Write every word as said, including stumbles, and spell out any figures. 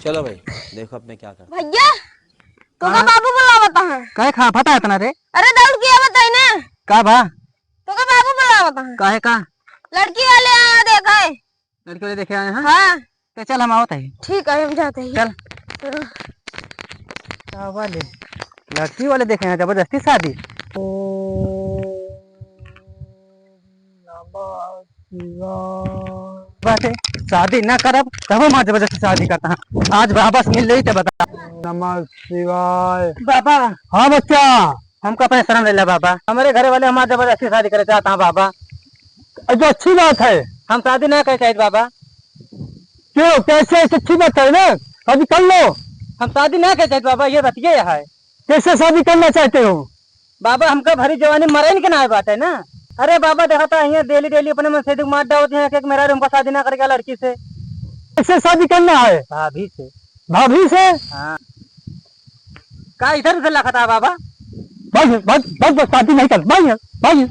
चलो भाई, देखो अब मैं क्या करता हूँ। भैया, तोका हाँ? बाबू बुलावत है। काहे खा फटा इतना रे? अरे दौड़ के आवत है ना। का बा? तोका बाबू बुलावत है। काहे का? लड़की वाले आया देखे। लड़की वाले देखे आए हैं? हाँ। तो चल हम आवत है। ठीक है, हम जाते हैं। चल। हाँ। का वाले? लड़की वाले देखे हैं जबरदस्ती शादी। बात है, शादी ना करब तब हम जबरदस्ती शादी करता है। आज बाबा से मिल लेई तो बता। नमः शिवाय। बाबा। हाँ बच्चा। हमका अपने शरण ले ला बाबा, हमरे घरे वाले हमार जबरदस्ती शादी करे चाहता है बाबा। अरे तो अच्छी बात है। हम शादी ना करे चाहित बाबा। क्यों, कैसे ऐसे अच्छी बात है ना, शादी कर लो। हम शादी ना करे चाहित बाबा, ये बतिये है। कैसे शादी करना चाहते हो? बाबा, हमका भरी जवानी मरइन के नाय बाटे ना। अरे बाबा, देखा था, यहाँ डेली डेली अपने मन से दुख मार डालत हैं, एक मेहरारू हमका शादी ना करके लड़की से। कैसे शादी करना है? भाभी से। भाभी से? हाँ। का इधर उधर लखत है बाबा? बस, बस, बस, बस, शादी नहीं कर, बस, बस।